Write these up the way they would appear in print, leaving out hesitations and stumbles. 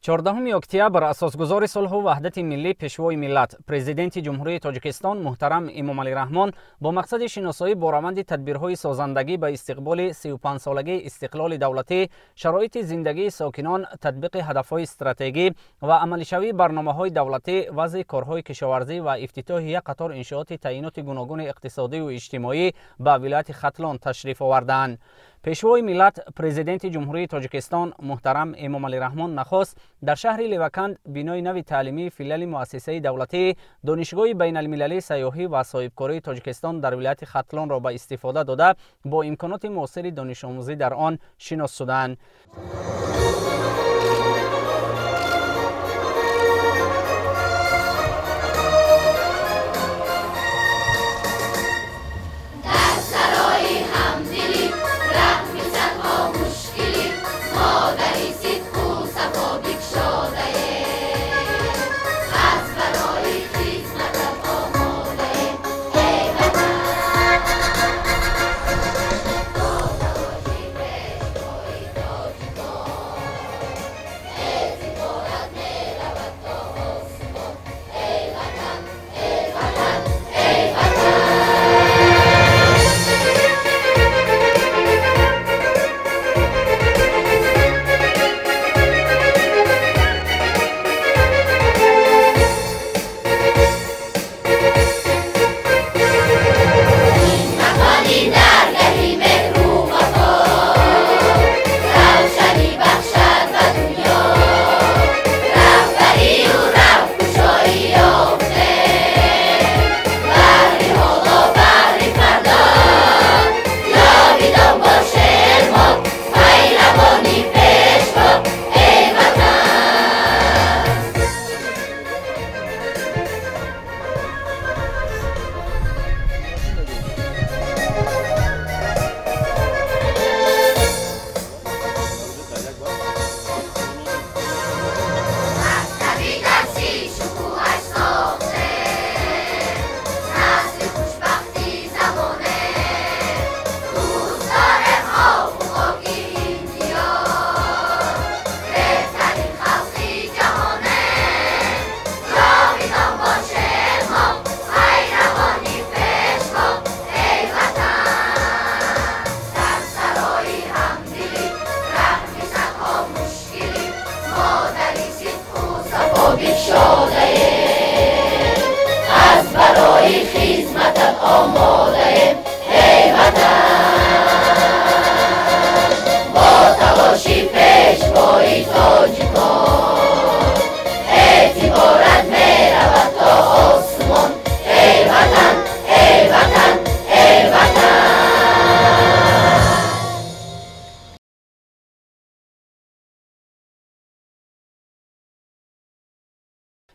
14 октябр асосгузори сулҳу ваҳдати миллӣ, пешвои миллат, президенти Ҷумҳурии Тоҷикистон муҳтарам Эмомалӣ Раҳмон бо мақсади шиносоӣ бо раванди тадбирҳои созандагӣ ба истиқболи 35-солагии истиқлоли давлатӣ, шароити зиндагии сокинон, татбиқи ҳадафҳои стратегӣ ва амалишавии барномаҳои давлатӣ, вазъи корҳои кишоварзӣ ва ифтитоҳи як қатор иншооти таъиноти гуногуни иқтисодиву иҷтимоӣ ба вилояти Хатлон ташриф оварданд. Пешвои миллат, президенти Ҷумҳурии Тоҷикистон муҳтарам Эмомалӣ Раҳмон нахост дар шаҳри Леваканд бинои нави таълимии филиали муассисаи давлатии Донишгоҳи байналмилалии сайёҳӣ ва соҳибкории Тоҷикистон дар вилояти Хатлонро ба истифода дода, бо имконоти муосири донишомӯзӣ дар он шинос шуданд.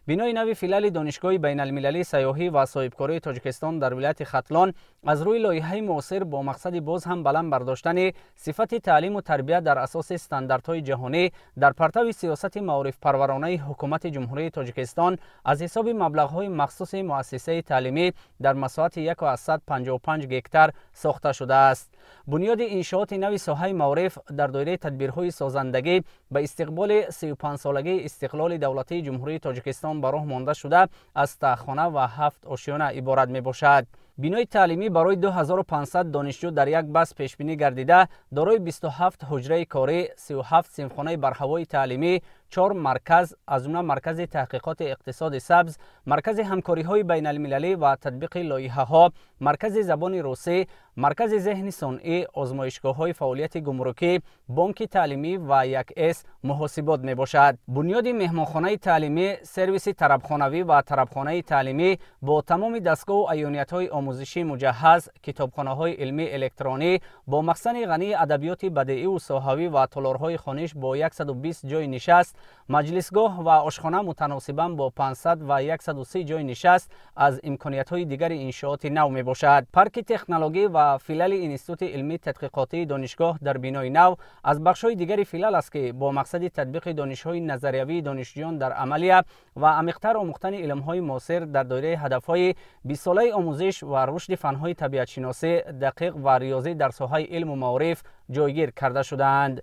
Бинои нави филиали Донишгоҳи байналмилалии сайёҳӣ ва соҳибкории Тоҷикистон дар вилояти Хатлон аз рӯи лоиҳаи муосир бо мақсади боз ҳам баланд бардоштани сифати таълиму тарбия дар асоси стандартҳои ҷаҳонӣ дар партави сиёсати маорифпарваронаи Ҳукумати Ҷумҳурии Тоҷикистон аз ҳисоби маблағҳои махсуси муассисаи таълимӣ дар масоҳати 1,55 гектар сохта шудааст. Бунёди иншооти нави соҳаи маориф дар доираи тадбирҳои созандагӣ ба истиқболи 35-солагии истиқлоли давлатии Ҷумҳурии Тоҷикистон ба роҳ монда шуда, аз таҳхона ва 7 ошёна иборат мебошад. Бинои таълимӣ барои 2500 донишҷӯ дар як бас пешбинӣ гардида, дорои 27 ҳуҷраи корӣ, 37 синфхонаи барҳавои таълимӣ, 4 марказ, аз ҷумла маркази таҳқиқоти иқтисоди сабз, маркази ҳамкориҳои байналмилалӣ ва татбиқи лоиҳаҳо, маркази забони русӣ, маркази зеҳни сунъӣ, озмоишгоҳҳои фаъолияти гумрукӣ, бонки таълимӣ ва 1С муҳосибот мебошад. Бунёди меҳмонхонаи таълимӣ, сервиси тарабхонавӣ ва тарабхонаи таълимӣ бо тамоми дастгоҳу аёниятҳои омӯзишӣ муҷаҳҳаз, китобхонаҳои илмии электронӣ бо махзани ғании адабиёти бадеиву соҳавӣ ва толорҳои хониш бо 120 ҷойи нишаст, маҷлисгоҳ ва ошхона мутаносибан бо 500 ва 130 ҷойи нишаст аз имкониятҳои дигари иншооти нав мебошад. Парки технологӣ ва филиали Институти илмии тадқиқотии донишгоҳ дар бинои нав аз бахшҳои дигари филиал аст, ки бо мақсади татбиқи донишҳои назариявии донишҷӯён дар амалия ва амиқтар омӯхтани илмҳои муосир дар доираи ҳадафҳои 20-солаи омӯзиш ва рушди фанҳои табиатшиносӣ, дақиқ ва риёзӣ дар соҳаи илму маориф ҷойгир карда шудаанд.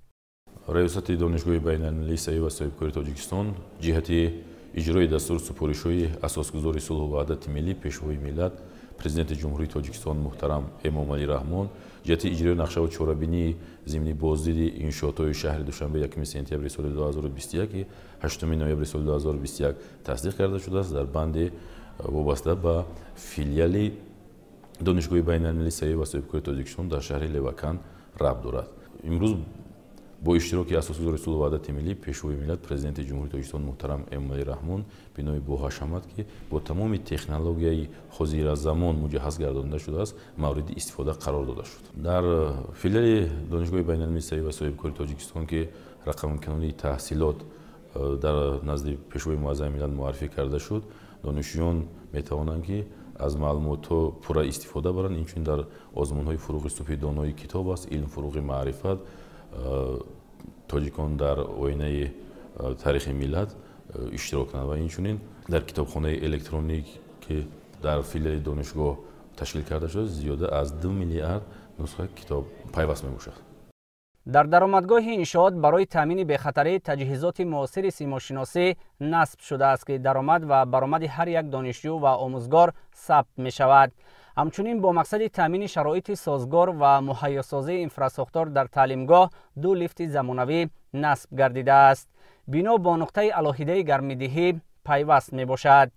Раёсати Донишгоҳи байналмилалии сайёҳӣ ва соҳибкории Тоҷикистон ҷиҳати иҷрои дастуру супоришҳои асосгузори сулҳу ваҳдати миллӣ, Пешвои миллат, Президенти Ҷумҳурии Тоҷикистон муҳтарам Эмомалӣ Раҳмон, ҷиҳати иҷрои нақшаву чорабинии зимни боздиди иншоотҳои шаҳри Душанбе 1 сентябри соли 2021, 8 ноябри соли 2021 тасдиқ карда шудааст, дар банди вобаста ба филиали Донишгоҳи байналмилалии сайёҳӣ ва соҳибкории Тоҷикистон дар шаҳри Леваканд рабт дорад. Имрӯз бо иштироки асосгузори сулҳу ваҳдати миллӣ, Пешвои миллат, Президенти Ҷумҳурии Тоҷикистон муҳтарам Эмомалӣ Раҳмон бинои боҳашамат, ки бо тамоми технологияи ҳозиразамон муҷаҳҳаз гардонида шудааст, мавриди истифода қарор дода шуд. Дар филиали Донишгоҳи байналмилалии сайёҳӣ ва соҳибкории Тоҷикистон, ки рақамкунонии таҳсилот дар назди Пешвои муаззами миллат муаррифӣ карда шуд, донишҷӯён метавонанд, ки аз маълумотҳо пурра истифода баранд. Инчунин дар озмунҳои «Фуруғи субҳи донои китоб аст», «Илм фуруғи маърифат», «Тоҷикон дар оинаи таърихи миллат» иштирок кунанд ва инчунин дар китобхонаи электронӣ, ки дар филиали донишгоҳ ташкил карда шуда, зиёда аз 2 миллиард нусха китоб пайваст мебошад. Дар даромадгоҳи иншоот барои таъмини бехатарӣ таҷҳизоти муосири симошиносӣ насб шудааст, ки даромад ва баромади ҳар як донишҷӯ ва омӯзгор сабт мешавад. Ҳамчунин бо мақсади таъмини шароити созгор ва муҳайёсозии инфрасохтор дар таълимгоҳ ду лифти замонавӣ насб гардидааст. Бино бо нуқтаи алоҳидаи гармидиҳӣ пайваст мебошад.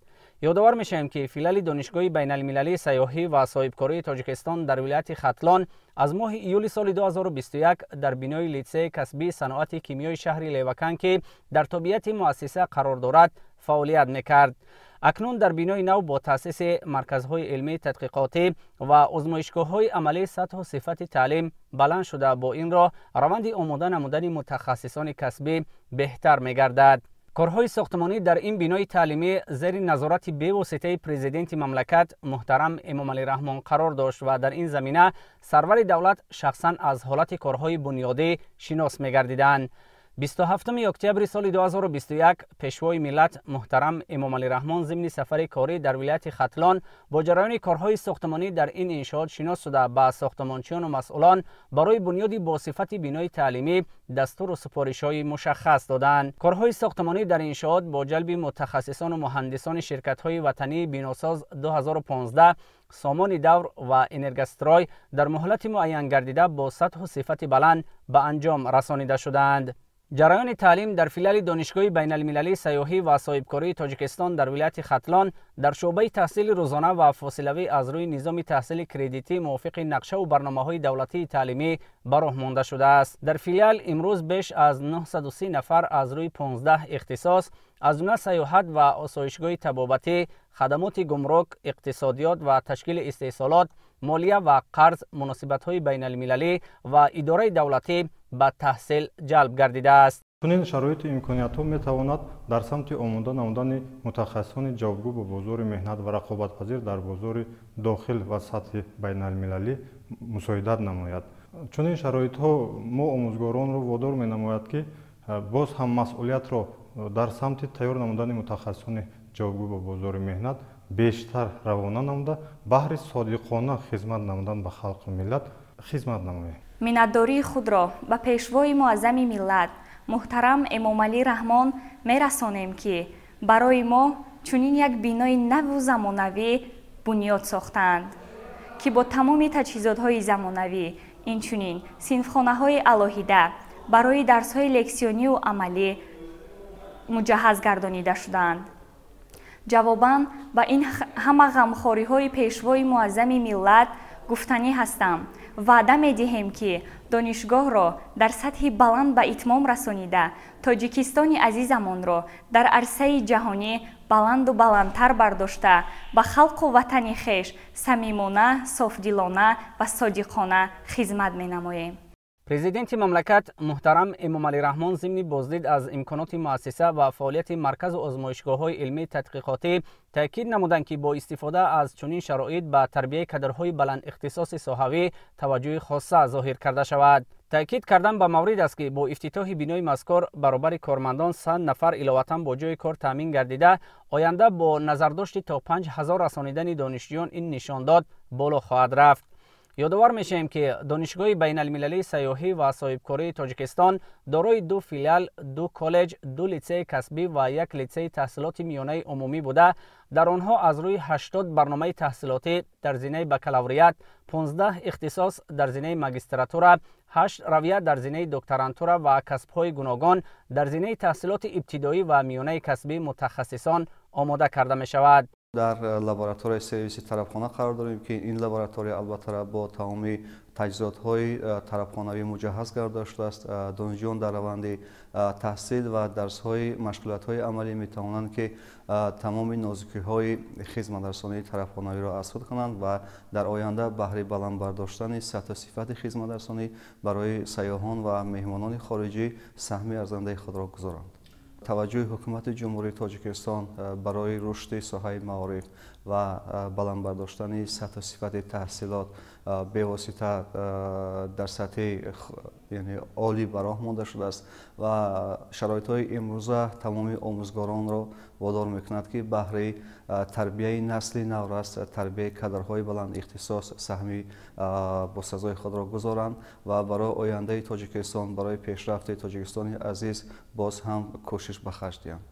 Ёдовар мешавем, ки филиали Донишгоҳи байналмилалии сайёҳӣ ва соҳибкории Тоҷикистон дар вилояти Хатлон аз моҳи июли соли 2021 дар бинои литсеи касбии саноати кимиёи шаҳри Левакан, ки дар тобеияти муассиса қарор дорад, фаъолият мекард. Акнун дар бинои нав бо таъсиси марказҳои илмии тадқиқотӣ ва озмоишгоҳҳои амалӣ сатҳу сифати таълим баланд шуда, бо ин роҳ раванди омода намудани мутахассисони касбӣ беҳтар мегардад. Корҳои сохтмонӣ дар ин бинои таълимӣ зери назорати бевоситаи Президенти мамлакат муҳтарам Эмомалӣ Раҳмон қарор дошт ва дар ин замина сарвари давлат шахсан аз ҳолати корҳои бунёдӣ шинос мегардиданд. 27 октябри соли 2021 Пешвои миллат муҳтарам Эмомалӣ Раҳмон зимни сафари корӣ дар вилояти Хатлон бо ҷараёни корҳои сохтмонӣ дар ин иншоот шинос шуда, ба сохтмончиёну масъулон барои бунёди босифати бинои таълимӣ дастуру супоришҳои мушаххас доданд. Корҳои сохтмонӣ дар иншоот бо ҷалби мутахассисону муҳандисони ширкатҳои ватании «Биносоз 2015», «Сомони давр» ва «Энергострой» дар муҳлати муайянгардида бо сатҳу сифати баланд ба анҷом расонида шудаанд. Ҷараёни таълим дар филиали Донишгоҳи байналмилалии сайёҳӣ ва соҳибкории Тоҷикистон дар вилояти Хатлон дар шӯъбаи таҳсили рӯзона ва фосилавӣ аз рӯи низоми таҳсили кредитӣ мувофиқи нақшаву барномаҳои давлатии таълимӣ ба роҳ монда шудааст. Дар филиал имрӯз беш аз 930 нафар аз рӯи 15 ихтисос, аз ҷумла сайёҳат ва осоишгоҳи табобатӣ, хадамоти гумрук, иқтисодиёт ва ташкили истеҳсолот, молия ва қарз, муносибатҳои байналмилалӣ ва идораи давлатӣ ба таҳсил ҷалб гардидааст. Чунин шароиту имкониятҳо метавонад дар самти омода намудани мутахассисони ҷавобгӯ ба бозори меҳнат ва рақобатпазир дар бозори дохил ва сатҳи байналмилалӣ мусоидат намояд. Чунин шароитҳо мо омӯзгоронро водор менамояд, ки боз ҳам масъулиятро дар самти тайёр намудани мутахассисони ҷавобгӯ ба бозори меҳнат бештар равона намуда, баҳри содиқона хизмат намудан ба халқу миллат хизмат намоем. Миннатдории худро ба Пешвои муаззами миллат муҳтарам Эмомалӣ Раҳмон мерасонем, ки барои мо чунин як бинои наву замонавӣ бунёд сохтаанд, ки бо тамоми таҷҳизотҳои замонавӣ, инчунин синфхонаҳои алоҳида барои дарсҳои лексионию амалӣ муҷаҳҳаз гардонида шудаанд. Ҷавобан ба ин ҳама ғамхориҳои Пешвои муаззами миллат гуфтанӣ ҳастам: ваъда медиҳем, ки донишгоҳро дар сатҳи баланд ба итмом расонида, Тоҷикистони азизамонро дар арсаи ҷаҳонӣ баланду баландтар бардошта, ба халқу ватани хеш самимона, софдилона ва содиқона хизмат менамоем. Президенти мамлакат муҳтарам Эмомалӣ Раҳмон зимни боздид аз имконоти муассиса ва фаъолияти марказу озмоишгоҳҳои илмии тадқиқотӣ таъкид намуданд, ки бо истифода аз чунин шароит ба тарбияи кадрҳои баландихтисоси соҳавӣ таваҷҷӯҳи хоса зоҳир карда шавад. Таъкид кардан ба маврид аст, ки бо ифтитоҳи бинои мазкур баробари кормандон 100 нафар иловатан бо ҷойи кор таъмин гардида, оянда бо назардошти то 5000 расонидани донишҷӯён ин нишондод боло хоҳад рафт. Ёдовар мешавем, ки Донишгоҳи байналмилалии сайёҳӣ ва соҳибкории Тоҷикистон дорои ду филиал, ду коллеҷ, ду литсеи касбӣ ва як литсеи таҳсилоти миёнаи умумӣ буда, дар онҳо аз рӯи 80 барномаи таҳсилотӣ дар зинаи бакалавриат, 15 ихтисос дар зинаи магистратура, 8 равия дар зинаи докторантура ва касбҳои гуногон дар зинаи таҳсилоти ибтидоӣ ва миёнаи касбӣ мутахассисон омода карда мешавад. Дар лабораторияи сервиси тарабхона қарор дорем, ки ин лаборатория албатта бо тамоми таҷҳизотҳои тарабхонавӣ муҷаҳҳаз карда шудааст. Донишҷӯён дар раванди таҳсил ва дарсҳои машғулиятҳои амалӣ метавонанд, ки тамоми нозукиҳои хизматрасонии тарабхонавиро аз худ кунанд ва дар оянда баҳри баланд бардоштани сатҳу сифати хизматрасонӣ барои сайёҳон ва меҳмонони хориҷӣ саҳми арзандаи худро гузоранд. Таваҷҷӯҳи ҳукумати Ҷумҳурии Тоҷикистон барои рушди соҳаи маориф ва баланд бардоштани сатҳу сифати таҳсилот бевосита дар сатҳи, яъне, олӣ ба роҳ монда шудааст ва шароитҳои имрӯза тамоми омӯзгоронро водор мекунад, ки баҳри тарбияи насли наврас, тарбияи кадрҳои баландихтисос саҳми босазои худро гузоранд ва барои ояндаи Тоҷикистон, барои пешрафти Тоҷикистони азиз боз ҳам кӯшиш ба харҷ диҳанд.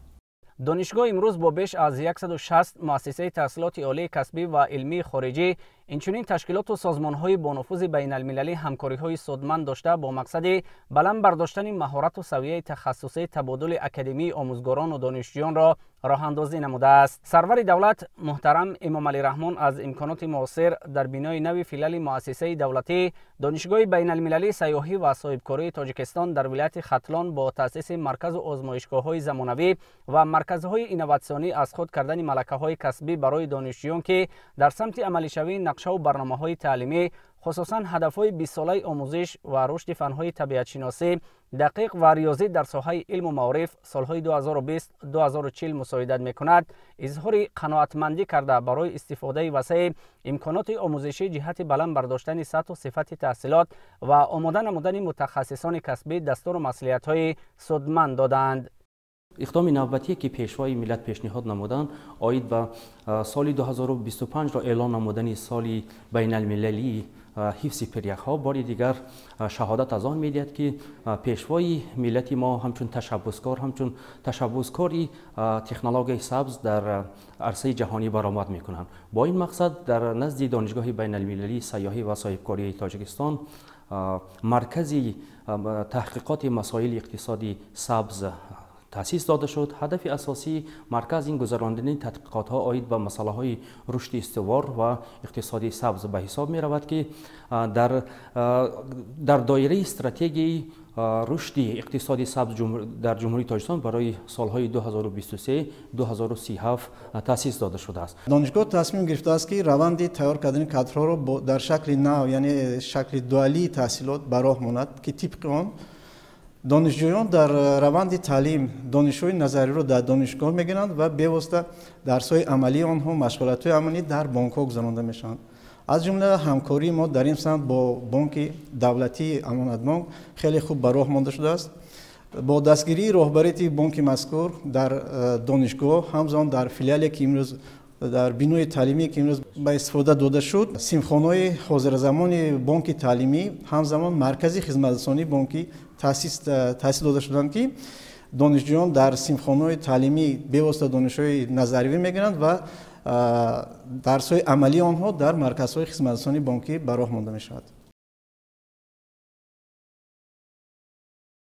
Донишгоҳ имрӯз бо беш аз 160 муассисаи таҳсилоти олии касбӣ ва илмии хориҷӣ, инчунин ташкилоту созмонҳои бонуфузи байналмилалӣ ҳамкориҳои судманд дошта, бо мақсади баланд бардоштани маҳорату савияи тахассусӣ табодули академии омӯзгорону донишҷӯёнро роҳандозӣ намудааст. Сарвари давлат муҳтарам Эмомалӣ Раҳмон аз имконоти муосир дар бинои нави филиали муассисаи давлатӣ Донишгоҳи байналмилалии сайёҳӣ ва соҳибкории Тоҷикистон дар вилояти Хатлон бо таъсиси марказу озмоишгоҳҳои замонавӣ ва марказҳои инноватсионӣ аз худ кардани малакаҳои касбӣ барои донишҷӯён, ки дар самти амалишавии нақшаву барномаҳои таълимӣ, хусусан ҳадафҳои бистсолаи омӯзиш ва рушди фанҳои табиатшиносӣ, дақиқ ва риёзӣ дар соҳаи илму маориф солҳои 2020-2040 мусоидат мекунад, изҳори қаноатмандӣ карда, барои истифодаи васеи имконоти омӯзишӣ ҷиҳати баланд бардоштани сатҳу сифати таҳсилот ва омода намудани мутахассисони касбӣ дастуру маслиҳатҳои судманд доданд. Иқдоми навбатие, ки Пешвои миллат пешниҳод намуданд, оид ба соли 2025-ро эълон намудани соли байналмилалии ҳифзи пиряхҳо, бори дигар шаҳодат аз он медиҳад, ки Пешвои миллати мо ҳамчун ташаббускори технологияи сабз дар арсаи ҷаҳонӣ баромад мекунанд. Бо ин мақсад дар назди Донишгоҳи байналмилалии сайёҳӣ ва соҳибкории Тоҷикистон маркази таҳқиқоти масоили иқтисоди сабз таъсис дода шуд. Ҳадафи асосии марказ ин гузарондани тадқиқотҳо оид ба масъалаҳои рушди устувор ва иқтисоди сабз ба ҳисоб меравад, ки дар доираи стратегияи рушди иқтисоди сабз дар Ҷумҳурии Тоҷикистон барои солҳои 2023-2037 таъсис дода шудааст. Донишгоҳ тасмим гирифтааст, ки раванди тайёр кардани кадрҳоро дар шакли нав, яъне шакли дуалии таҳсилот ба роҳ монад, ки тибқи он донишҷӯён дар раванди таълим донишҳои назариро дар донишгоҳ мегиранд ва бевосита дарсҳои амалии онҳо, машғулиятҳои амалӣ дар бонкҳо гузаронда мешаванд. Аз ҷумла ҳамкории мо дар ин самт бо бонки давлатии Амонатбонк хеле хуб ба роҳ монда шудааст. Бо дастгирии роҳбарияти бонки мазкур дар донишгоҳ, ҳамзамон дар филиале, ки имрӯз дар бинои таълимие, ки имрӯз ба истифода дода шуд, синфхонаҳои ҳозиразамони бонки таълимӣ, ҳамзамон маркази хизматрасонии бонкӣ таъсис дода шуданд, ки донишҷӯён дар синфхонаҳои таълимӣ бевосита донишҳои назаривӣ мегиранд ва дарсҳои амалии онҳо дар марказҳои хизматрасонии бонкӣ ба роҳ монда мешавад.